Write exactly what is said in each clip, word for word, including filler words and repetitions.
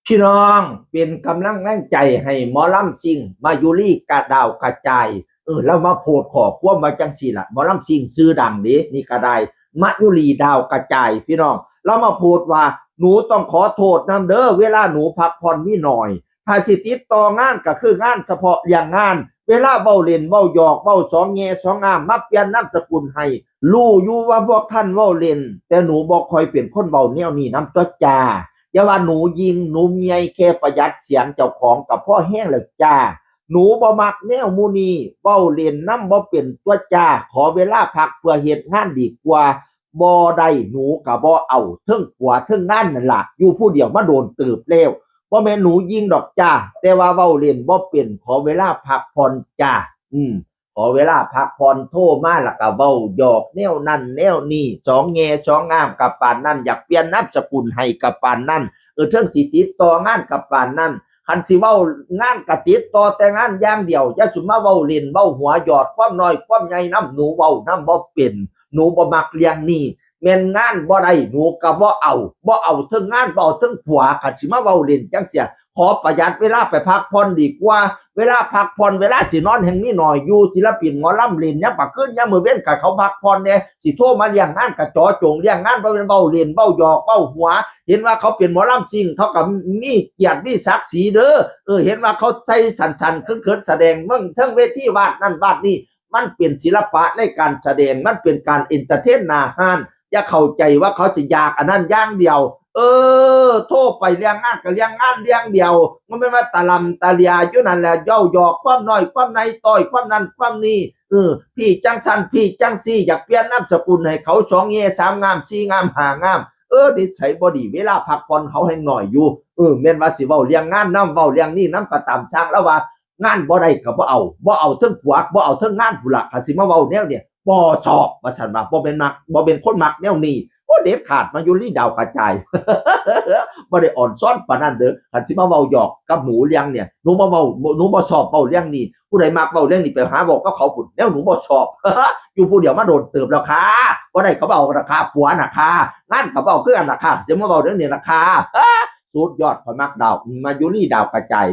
พี่น้องเป็นกำลังแรงใจให้หมอลำซิ่งมายุรีกะดาวกระจาย เออ แล้วมาโพสต์ข้อความว่าจังซี่ล่ะ หมอลำซิ่งชื่อดังเด้ นี่ก็ได้ มายุรีดาวกระจาย พี่น้อง แล้วมาโพสต์ว่า หนูต้องขอโทษนำเด้อ เวลาหนูพักผ่อนมีหน่อย ถ้าสิติดต่องานก็คืองานเฉพาะเรื่องงาน เวลาเว้าเล่นเว้าหยอกเว้าสองแง่สองงามมาเปลี่ยนนามสกุลให้ รู้อยู่ว่าพวกท่านเว้าเล่น แต่หนูบ่ค่อยเป็นคนเว้าแนวนี้นำตัวจ้า อย่าว่าหนูยิงหนูเมียแค่ประหยัดเสียงเจ้าของก็พอแฮงแล้วจ้า หนูบ่มักแนวหมู่นี้ เว้าเล่นนำบ่เป็นตัวจ้า ขอเวลาพักเพื่อเฮ็ดงานดีกว่า บ่ได้หนูก็บ่เอา เทิงผัวเทิงงานนั่นล่ะ อยู่ผู้เดียวมาโดนเติบแล้ว บ่แม่นหนูยิงดอกจ้า แต่ว่าเว้าเล่นบ่เป็น ขอเวลาพักผ่อนจ้า อืม ขอเวลาพักผ่อน โทรมาแล้วก็เว้าหยอกแนวนั้นแนวนี้ สองแง่สองงามก็ปานนั้น อยากเปลี่ยนนามสกุลให้ก็ปานนั้น เออ เทิงสิติดต่องานก็ปานนั้น คันสิเว้างานก็ติดต่อแต่งานอย่างเดียว อย่าสุมาเว้าเล่นเว้าหัวหยอดความน้อยความใหญ่นำ หนูเว้านำบ่เป็น หนูบ่มักเรื่องนี้ แม่นงานบ่ได้หนูก็บ่เอา บ่เอาเทิงงานบ่เอาเทิงผัว คันสิมาเว้าเล่นจังเสีย ขอประหยัดเวลาไปพักผ่อนดีกว่า เวลาพักผ่อนเวลาสินอนแฮงมีหน่อยอยู่ ศิลปินหมอลำเล่นยามกลางคืนยามมื้อเว็นก็เขาพักผ่อนแหน่ สิโทรมาเลี้ยงงานก็เจาะจงเลี้ยงงาน บ่แม่นเว้าเล่นเว้าหยอกเว้าหัว เห็นว่าเขาเป็นหมอลำซิ่ง เขาก็มีเกียรติมีศักดิ์ศรีเด้อ เออ เห็นว่าเขาใส่สันๆ เขินๆ แสดงเบิ่งเทิงเวทีวาดนั่นวาดนี่ มันเป็นศิลปะในการแสดง มันเป็นการเอนเตอร์เทนหน้าฮ้าน อย่าเข้าใจว่าเขาสิอยากอันนั้นอย่างเดียว เออ โทรไปเรื่องงานก็เรื่องงานเรื่องเดียว มันไม่ว่าตะลำตะเลียอยู่นั่นแหละ เย้าหยอกความน้อยความใน ต่อยความนั่นความนี่ เออ พี่จังซั่นพี่จังซี่ อยากเปลี่ยนนามสกุลให้เขา สองแง่สามงาม สี่งาม ห้างาม เออ นิสัยบ่ดี เวลาพักผ่อนเขาแฮงน้อยอยู่ เออ แม่นว่าสิเว้าเรื่องงานนำ เว้าเรื่องนี้นำก็ตามช่าง แล้วว่างานบ่ได้ก็บ่เอา บ่เอาเทิงผัว บ่เอาเทิงงานพู้นล่ะ คันสิมาเว้าแนวเนี่ย บ่ชอบ ว่าซั่นว่า บ่เป็นมัก บ่เป็นคนมักแนวนี้ โอ้ เด็ดขาด มายุรีดาวกระจาย บ่ได้อ่อนซ้อนปานนั้นเด้อ คันสิมาเว้าหยอกกับหนูเรื่องเนี่ย หนูบ่เว้า หนูบ่ชอบเว้าเรื่องนี้ ผู้ใดมักเว้าเรื่องนี้ไปหาเว้ากับเขาพู้น แนวหนูบ่ชอบ อยู่ผู้เดียวมาโดนเติบแล้วค่ะ บ่ได้ก็บ่เอาล่ะค่ะ ผัวน่ะค่ะ งานก็บ่เอาคือกันล่ะค่ะ สิมาเว้าเรื่องนี้ล่ะค่ะ สุดยอด ข้อยมักดาว มายุรีดาวกระจาย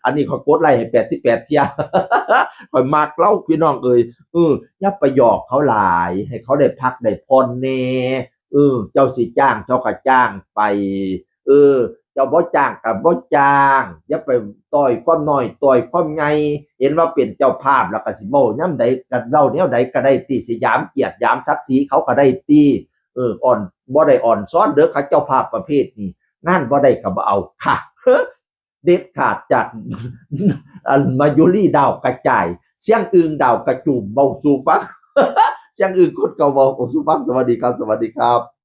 อันนี้ข้อยกดไลค์ให้แปดสิบแปดเที่ย ข้อยมักลาวพี่น้องเอ้ย เออ อย่าไปหยอกเขาหลาย ให้เขาได้พักได้ผ่อนแหน่ เออ เจ้าสิจ้างเจ้าก็จ้างไป เออ เจ้าบ่จ้างก็บ่จ้าง อย่าไปต่อยความน้อยต่อยความใหญ่ เห็นว่าเป็นเจ้าภาพแล้วก็สิเว้ายามใดก็เว้าแนวใดก็ได้ติ สิหยามเกียรติหยามศักดิ์ศรีเขาก็ได้ติ เออ อ่อน บ่ได้อ่อนซ้อนเด้อค่ะ เจ้าภาพประเภทนี้ งานบ่ได้ก็บ่เอาค่ะ เด็ดขาดจาก อันมายุรีดาวกระจาย เสียงอึ่งดาวกระจุ่ม เว้าสู่ฟัง เสียงอึ่งคนเก่า เว้าสู่ฟัง สวัสดีครับ สวัสดีครับ